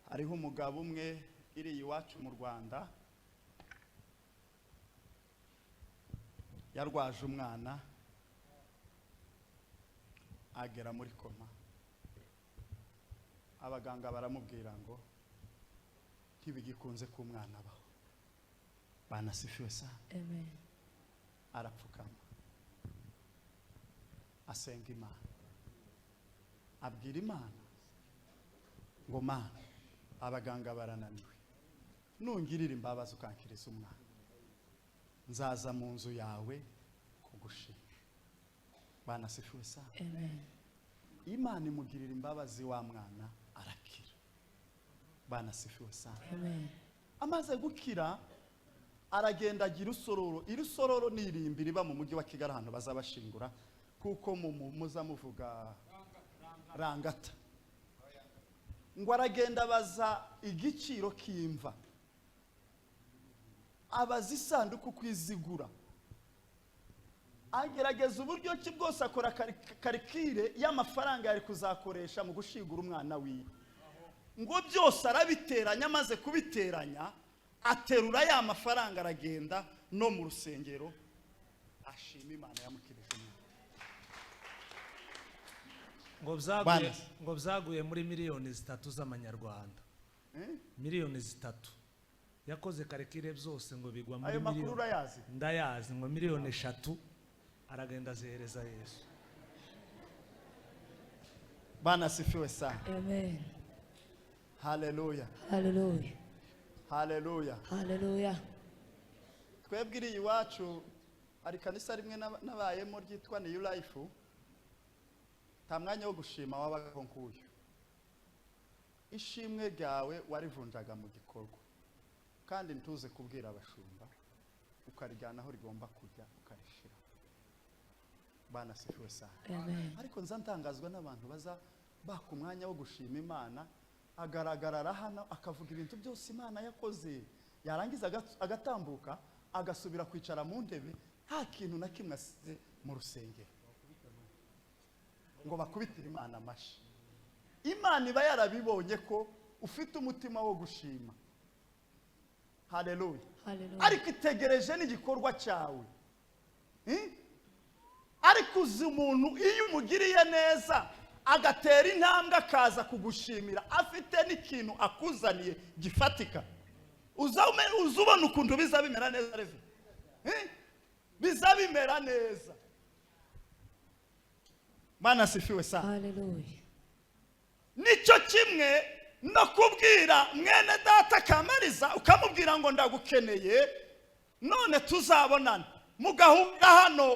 Hariho umugabo umwe iri iwacu mu Rwanda, yarwaje umwana agera muri koma. Abaganga baramubwira ngo ntibigikunze ko umwana abaho. Bwana asifiwe sana. Amen. Arapfukama asenga Imana, abwira Imana ngo Mana, abaganga barananiwe, nungirira imbabazi ukankiriza umwana, nzaza mu nzu yawe kugushima. Bwana asifiwe sana. Amen. Imana imugirira imbabazi, wa mwana arakira. Bwana asifiwe sana. Amen. Amaze gukira aragenda agira usororo. Iri sororo ni irimbi riba mu mujyi wa Kigali ahantu bazabashingura, kuko muza muvuga Rangata. Ngo aragenda abaza igiciro k'imva, abaza isanduku kwizigura, agerageza uburyo ki bwose akora karikire y'amafaranga yari kuzakoresha mu gushingura umwana wiwe. Ngo byose arabiteranya, amaze kubiteranya aterura ya mafaranga aragenda no mu rusengero ashima Imana yamukirije umwana. Ngo byaguye muri 3 miliyoni z'amanyarwanda. 3 miliyoni yakoze karikire byose ngo bigwa muri Ayo makuru miliyoni. urayazi? Ndayazi, ngo 3 miliyoni. Aragenda azihereza Yesu. Bwana asifiwe sana. Amen. Haleluya. Haleluya. Haleluya. Haleluya. Twebwe iri iwacu hari kanisa rimwe nabayemo ryitwa New Life, nta mwanya wo gushima wabagaho nk'uyu. Ishimwe ryawe warivunjaga mu gikorwa, kandi ntuze kubwira abashumba, ukarijyana aho rigomba kujya ukarishira. Bwana asifiwe sana. Amen. Ariko nza ntangazwa n'abantu baza baka umwanya wo gushima Imana, agaragarara hano akavuga ibintu byose Imana yakoze, yarangiza agatambuka agasubira kwicara mu ntebe, nta kintu na kimwe asize mu rusengero ngo bakubitire Imana amashyi. Imana iba yarabibonye ko ufite umutima wo gushima. Haleluya. Haleluya. Ariko itegereje n'igikorwa cyawe. Ariko uzi umuntu iyo umugiriye neza agatera intambwe akaza kugushimira afite n'ikintu akuzaniye gifatika, uza ubona ukuntu biza bimera neza reve. Biza bimera neza. Bwana asifiwe sana. Haleluya. Nicyo kimwe no kubwira mwene data Kamariza, ukamubwira ngo ndagukeneye none tuzabonana, mugahura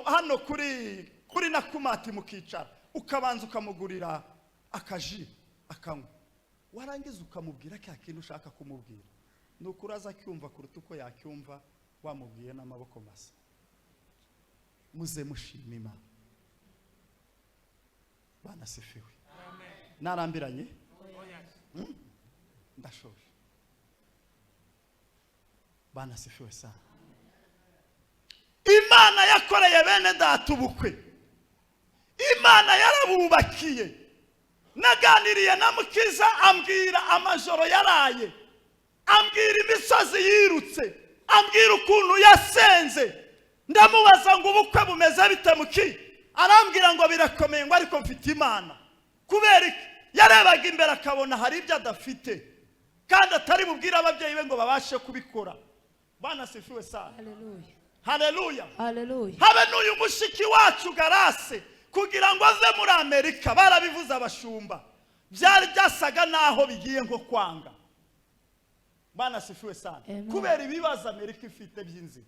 hano kuri Nakumati, mukicara, ukabanza ukamugurira akaji akanywa, warangiza ukamubwira cya kintu ushaka kumubwira. Nuko uraza acyumva kuruta uko yacyumva wamubwiye n'amaboko masa. Muze mushima Imana. Bwana asifiwe. Narambiranye? Ndashoje. Bwana asifiwe sana. Imana yakoreye bene data ubukwe, Imana yarabubakiye. Naganiriye na Mukiza ambwira amajoro yaraye, ambwira imisozi yirutse, ambwira ukuntu yasenze. Ndamubaza ngo ubukwe bumeze bite Muki? Arambwira ngo birakomeye, ngo ariko mfite Imana. Kubera iki? Yarebaga imbere akabona hari ibyo adafite kandi atari bubwire ababyeyi be ngo babashe kubikora. Bwana asifiwe sana. Haleluya. Haleluya. Haleluya. Habe n'uyu mushiki wacu Garase, kugira ngo ave muri Amerika barabivuze abashumba, byari byasaga naho bigiye nko kwanga. Bwana asifiwe sana. Amen. Kubera ibibazo Amerika ifite by'inzira.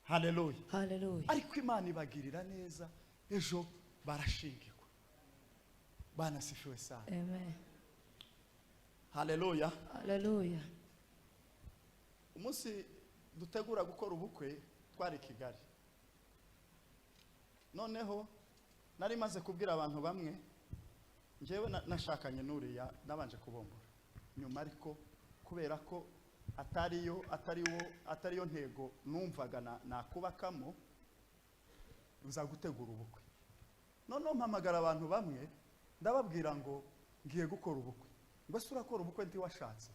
Haleluya. Haleluya. Ariko Imana ibagirira neza, ejo barashingirwa. Bwana asifiwe sana. Amen. Haleluya. Haleluya. Umunsi dutegura gukora ubukwe twari Kigali. Noneho nari maze kubwira abantu bamwe, njyewe nashakanye n'uriya nabanje kubombora nyuma, ariko kubera ko atariyo ntego numvaga nakubakamo, nza gutegura ubukwe. Noneho mpamagara abantu bamwe ndababwira ngo ngiye gukora ubukwe. Ngo se urakora ubukwe ntiwashatse?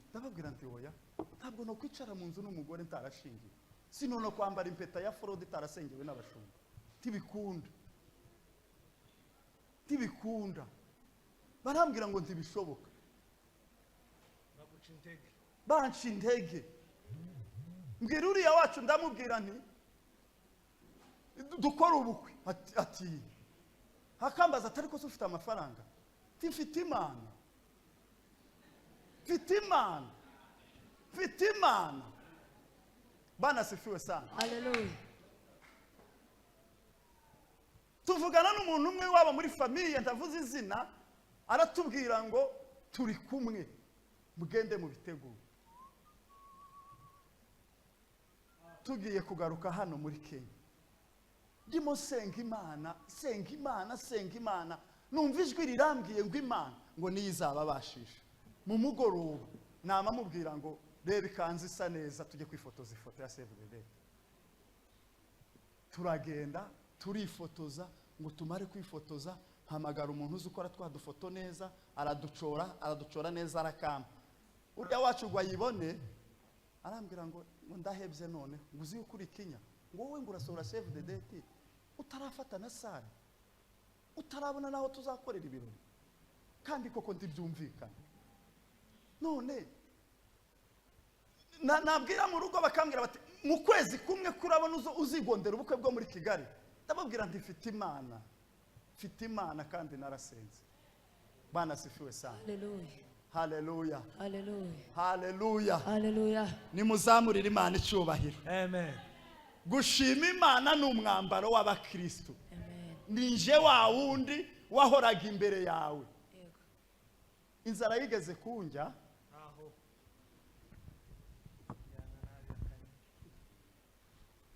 Ndababwira nti oya, ntabwo no kwicara mu nzu n'umugore ntarashingiwe, sino no kwambara impeta ya forode itarasengewe n'abashumba. Ntibikunda, ntibikunda. Barambwira ngo ntibishoboka, banca intege. Mbwira uriya wacu, ndamubwira nti dukora ubukwe. Ati akambaza atari ko se ufite amafaranga? Nti mfite Imana, mfite Imana, mfite Imana. Bwana asifiwe sana. Haleluya. Tuvugana n'umuntu umwe waba muri famiye, ndavuze izina, aratubwira ngo turi kumwe, mugende mu biteguro. Tugiye kugaruka hano muri Kenya, ndimo senga Imana, senga Imana, senga Imana, numva ijwi rirambwiye ngo Imana ngo niyo izababashisha. Mu mugoroba nama mubwira ngo reba ikanzu isa neza, tujye kwifotoza ifoto ya Save the Day. Turagenda turifotoza, ngo tumare kwifotoza mpamagara umuntu uzi ukora twa dufoto neza, araducora, araducora neza, arakamba. Uriya wacu ngo ayibone arambwira ngo ndahebye none, ngo uzi yuko uri Kenya, ngo wowe ngo urasohora Save the Date utarafata na sare, utarabona naho tuzakorera ibirori, kandi koko ntibyumvikana. None Nabwira mu rugo bakambwira bati mu kwezi kumwe kurabona uzigondera ubukwe bwo muri Kigali. Ndababwira nti mfite Imana, mfite Imana kandi narasenze. Bwana asifiwe sana. Haleluya. Haleluya. Haleluya. Haleluya. Haleluya. Nimuzamurire Imana icyubahiro. Amen. Gushima Imana ni umwambaro w'abakristo. Amen. Ninje wa wundi wahoraga imbere yawe. Yego. Inzara yigeze kunjya.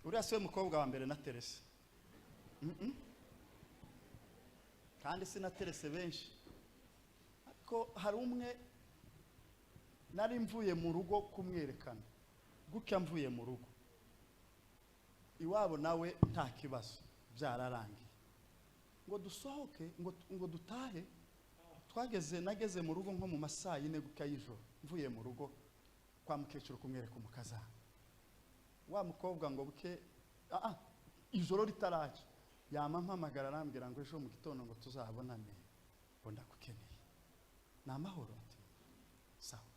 Uriya siwe mukobwa wa mbere naterese. Kandi sinaterese benshi. Ariko hari umwe nari mvuye mu rugo kumwerekana. Gutya mvuye mu rugo. Iwabo nawe nta kibazo byararangiye. Ngo dusohoke ngo dutahe. Twageze nageze mu rugo nko mu masaa 4 gutya y'ijoro. Mvuye mu rugo kwa mukecuru kumwereka umukazana. Wa mukobwa ngo buke ijoro ritaraje yama mpamagara arambwira ngo ejo mu gitondo ngo tuzabonane ngo ndagukeneye. Ni amahoro ati sawa.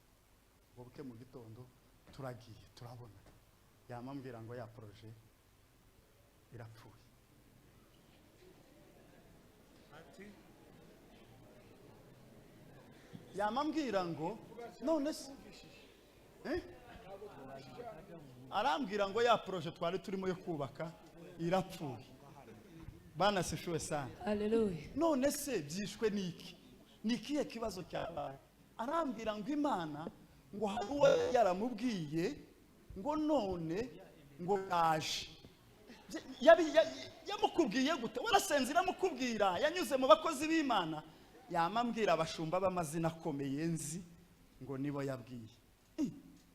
Ngo buke mu gitondo turagiye turabona. Yama ambwira ngo ya projet irapfuye. Ati Yama ambwira ngo none se arambwira ngo ya projet twari turimo yo kubaka irapfuye. Bana sifiwe sana. Haleluya. None se byishwe niki? Nikiye kibazo cyabaye? Arambwira ngo Imana ngo hari uwo yaramubwiye ngo none ngo yaje. Yamukubwiye gute? Warasenze iramukubwira, yanyuze mu bakozi b'Imana. Yamambwira abashumba b'amazina akomeye nzi ngo nibo yabwiye.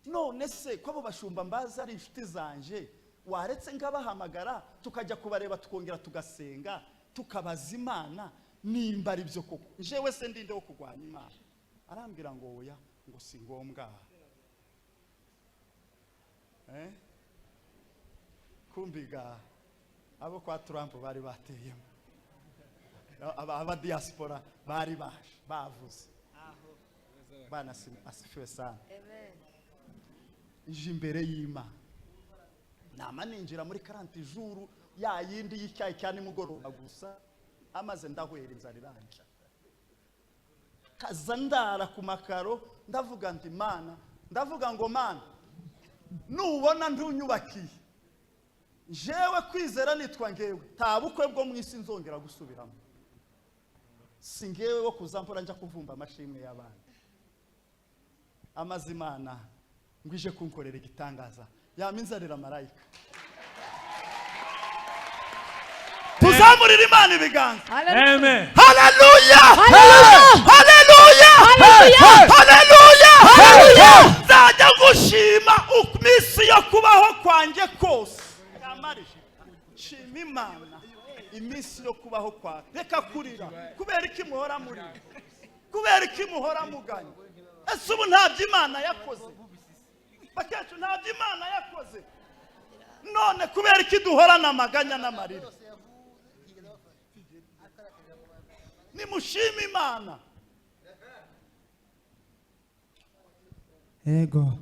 None se ko abo bashumba mbaza ari inshuti zanje, waretse ngabahamagara tukajya kubareba tukongera tugasenga tukabaza Imana nimba ari byo koko. Jewe se ndinde wo kurwanya Imana? Arambwira ngo oya, ngo si ngombwa. Kumbiga abo kwa Trump bari bateyemo. Aba diaspora bari baje bavuze. Bana asifiwe sana. Amen. Nje imbere y'Imana. Nama ninjira muri 40 juru ya yindi y'icyayi cya nimugoroba gusa, amaze ndahwera inzara iranja. Kaza ndara ku makaro ndavuga nti Mana, ndavuga ngo Mana nubona ntunyubakiye jewe kwizera nitwa ngewe nta bukwe bwo mu isi nzongera gusubiramo. Si ngewe wo kuzampora njya kuvumba amashimwe y'abandi. Amaze Imana ngwije kunkorera igitangaza yaminzarira marayika. Tuzamurira Imana ibiganza. Amen. Haleluya. Haleluya. Haleluya. Haleluya. Nzajya gushima iminsi yo kubaho kwanjye kose. Shima Imana iminsi yo kubaho kwawe. Reka kurira. Kubera iki muhora murira? Kubera iki muhora muganya? Ese ubu ntabyo Imana yakoze? Bakecuru ntabyo Imana yakoze. None kubera iki duhorana amaganya n'amarira? Nimushime Imana. Ego.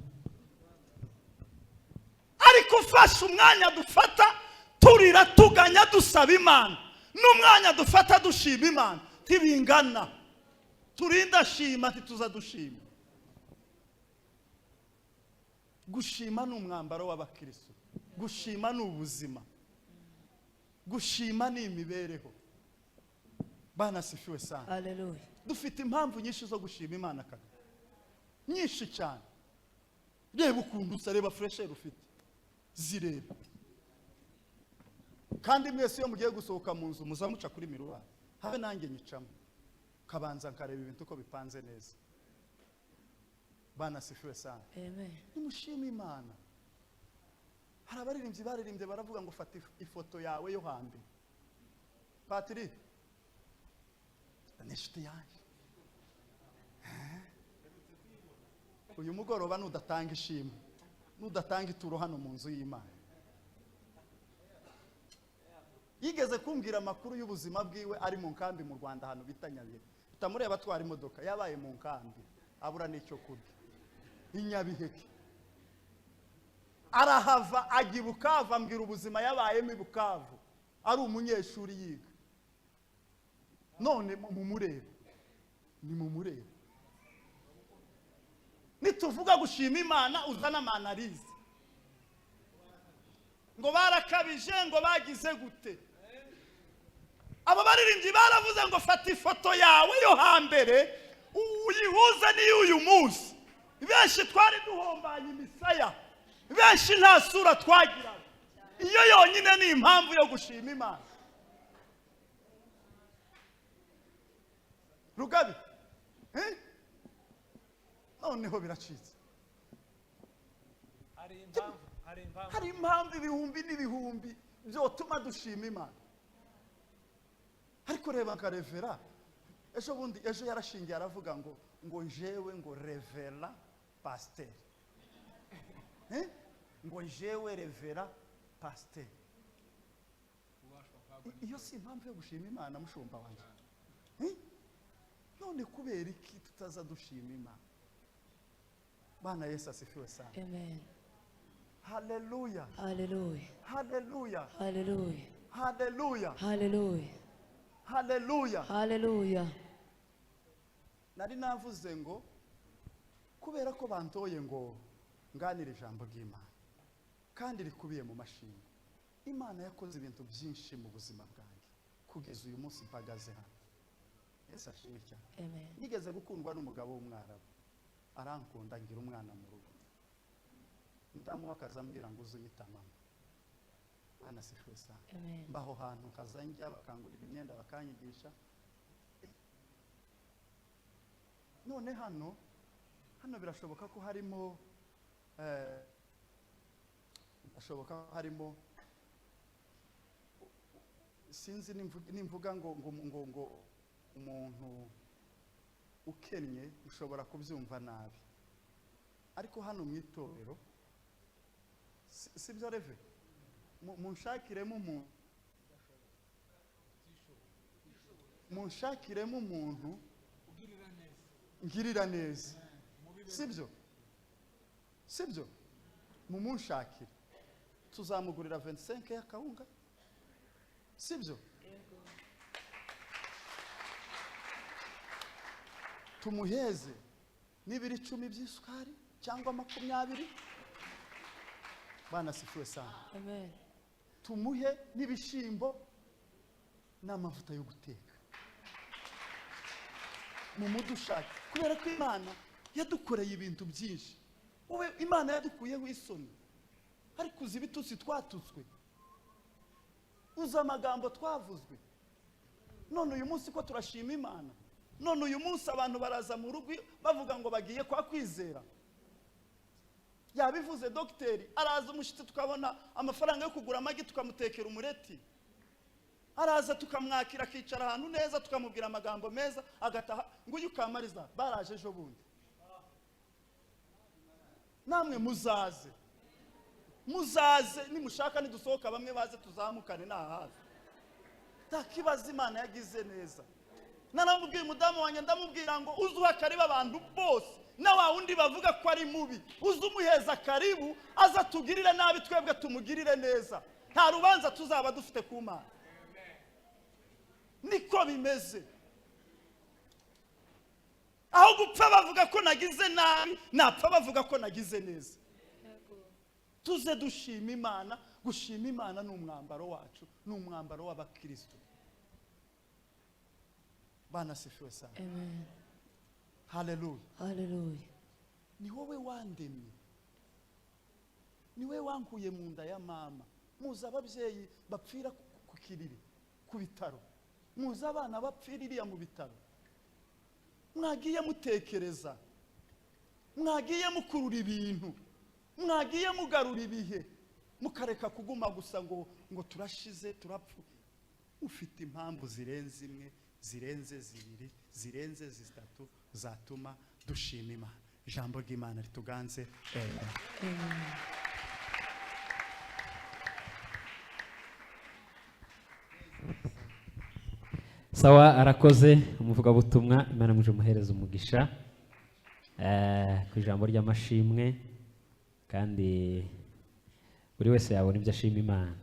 Ariko ufashe umwanya dufata turira tuganya dusaba Imana n'umwanya dufata dushima Imana tibingana. Turinda shima ntituza dushima. Gushima ni umwambaro w'abakristo. Gushima ni ubuzima. Gushima ni imibereho. Bana sifiwe sana. Haleluya. Dufite impamvu nyinshi zo gushima Imana kaka. Nyinshi cyane. Reba ukuntu usareba fresher ufite. Zireba. Kandi mwese iyo mugiye gusohoka mu nzu muzamuca kuri miruwari. Habe nanjye nyicamo. Kabanza nkareba ibintu uko bipanze neza. Bana sifiwe sana. Amen. Nimushime Imana. Hari abaririmbyi baririmbye baravuga ngo fata ifoto yawe yo hambere. Patri ni inshuti yanjye. Uyu mugoroba nudatanga ishimwe, nudatanga ituro hano mu nzu y'Imana. Yigeze kumbwira amakuru y'ubuzima bwiwe ari mu nkambi mu Rwanda hano bita Nyabiheke. Utamureba atwara imodoka, yabaye mu nkambi abura n'icyo kurya. Inyabiheke. Arahava ajya i Bukavu, ambwira ubuzima yabayemo i Bukavu ari umunyeshuri yiga. None mumurebe, ni mumurebe. Nituvuga gushima Imana uzana amanarize ngo barakabije, ngo bagize gute. Abo baririmbyi baravuze ngo fata ifoto yawe yo hambere uyihuze n'iy'uyu munsi. Benshi twari duhombanye imisaya, benshi nta sura twagiraga. Iyo yonyine ni impamvu yo gushima Imana. Rugabi, noneho biracitse. Hari impamvu ibihumbi n'ibihumbi byotuma dushima Imana. Ariko reba nka Revera, ejo bundi ejo yarashingiye aravuga ngo njewe ngo Revera pasiteri, ngo njewe Revera pasiteri. Iyo si impamvu yo gushima Imana, mushumba wanjye. None kubera iki tutaza dushima Imana? Bwana Yesu asifiwe sana. Amen. Haleluya. Haleluya. Haleluya. Haleluya. Haleluya. Haleluya. Haleluya. Haleluya. Nari navuze ngo kubera ko bantoye ngo nganire ijambo ry'Imana kandi rikubiye mu mashimwe. Imana yakoze ibintu byinshi mu buzima bwanjye kugeza uyu munsi mpagaze hano. Yesu ashimwe cyane. Amen. Nigeze gukundwa n'umugabo w'umwarabu, arankunda ngira umwana mu rugo. Ndamuha akazambwira ngo uzunyita mama. Anasifiwe sana. Amen. Mbaho hantu kazanjya bakangurira imyenda bakanyigisha. None hano birashoboka ko harimo birashoboka ko harimo sinzi nimvuga ngo ngo ngo ngo umuntu ukennye ushobora kubyumva nabi, ariko hano mu itorero sibyo reve, munshakiremo umuntu, munshakiremo umuntu ngirira neza, sibyo? Sibyo, mumunshakire, tuzamugurira 25 y'akawunga, sibyo? Tumuheze n'ibiri 10 by'isukari cyangwa 20. Bana sifiwe sana. Amen. Tumuhe n'ibishimbo n'amavuta yo guteka. Mumudushake, kubera ko Imana yadukoreye ibintu byinshi. Wowe Imana yadukuyeho isoni, ariko uzi ibitutsi twatutswe, uzi amagambo twavuzwe. None uyu munsi ko turashima Imana. None uyu munsi abantu baraza mu rugo bavuga ngo bagiye kwa Kwizera. Yabivuze dogiteri, araza umushitsi tukabona amafaranga yo kugura amagi tukamutekera umureti. Araza tukamwakira akicara ahantu neza tukamubwira amagambo meza agataha. Nguyu Kamariza baraje ejo bundi. Namwe muzaze, muzaze nimushaka nidusohoka bamwe baze tuzamukane nta hafi. Takibaza Imana yagize neza. Naramubwiye umudamu wanjye, ndamubwira ngo uzuha karibu abantu bose, na wa wundi bavuga ko ari mubi uzumuheza karibu, aza tugirire nabi twebwe tumugirire neza. Nta rubanza tuzaba dufite ku Mana. Niko bimeze. Aho gupfa bavuga ko nagize nabi, napfa bavuga ko nagize neza. Tuze dushima Imana. Gushima Imana ni umwambaro wacu, ni umwambaro w'abakristo. Bana sifiwe sana. Amen. Haleluya. Haleluya. Ni wowe wandemye, ni wowe wankuye mu nda ya mama. Muzi ababyeyi bapfira ku kiriri ku bitaro, muzi abana bapfira iriya mu bitaro. Mwagiye mutekereza, mwagiye mukurura ibintu, mwagiye mugarura ibihe, mukareka kuguma gusa ngo turashize turapfu. Ufite impamvu zirenze imwe, zirenze zibiri, zirenze zitatu zatuma dushima Imana. Ijambo ry'Imana rituganze. Amen. Sawa, arakoze umuvugabutumwa. Imana muje muhereza umugisha ku ijambo ry'amashimwe, kandi Buri wese yabona ibyo ashima Imana.